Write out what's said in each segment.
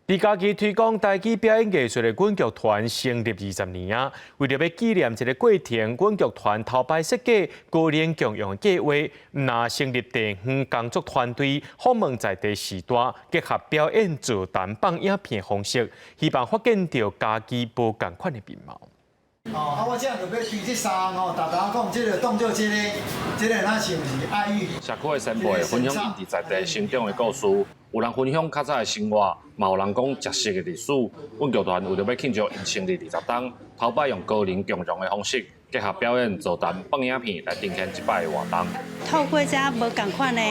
佇嘉義推廣台語表演藝術的阮劇團成立20年啊，為著欲紀念這個過程，阮劇團頭擺設計高齡共融的計劃，毋但成立地方工作團隊，訪問在地序大，結合表演座談放影片的方式，希望發現著嘉義無仝款的面貌。哦，啊，我這樣就欲推這三項吼，逐逐講這個當做這個，這個若像是愛玉。社區的前輩分享𪜶佇在地成長的故事，有人分享較早的生活，嘛有人講食食的歷史。阮劇團為著欲慶祝𪜶成立20冬，頭擺用高齡共融的方式，結合表演、座談、放影片來呈現這擺的活動。透過這無仝款的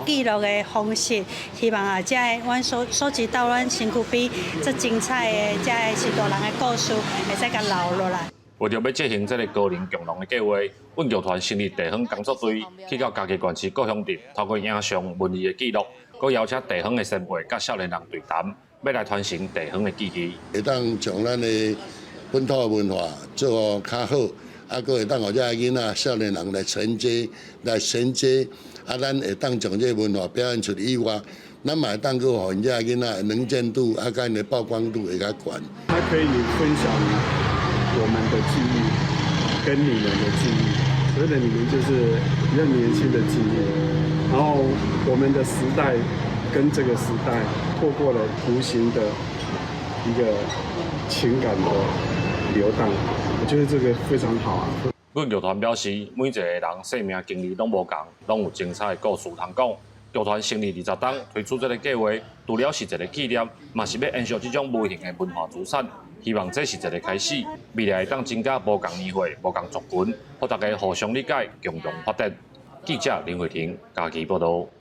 記錄的方式，希望啊，這个阮所收集到阮身軀邊這精彩的這个序大人的故事，會使共留落來。為著欲執行這个高齡共融的計劃，阮劇團成立地方工作隊，去到嘉義縣市各鄉鎮，透過影像、文字的記錄，閣邀請地方的前輩佮少年人對談，欲來傳承地方的記憶。會當將咱的本土的文化做較好，啊，閣會當予這个囡仔、少年人來承接、來銜接，啊，咱會當將這个文化表演出以外，咱嘛會當閣予𪜶這个囡仔的能見度啊，佮𪜶的曝光度會較懸。它可以分享我們的記憶，跟你們的記憶，所謂的你們就是比較年輕的記憶，然後我們的時代跟這個時代透過了無形的一個情感的流動，我覺得這個非常好啊。阮劇團表示，每一個人生命經歷攏無仝，攏有精彩的故事通講。劇團成立20冬推出這个計劃，除了是一個紀念，嘛是欲延續這種無形的文化資產。希望這是一個開始，未來會當增加無仝年歲、無仝族群，予大家互相理解，共同發展。記者林慧婷嘉義報導。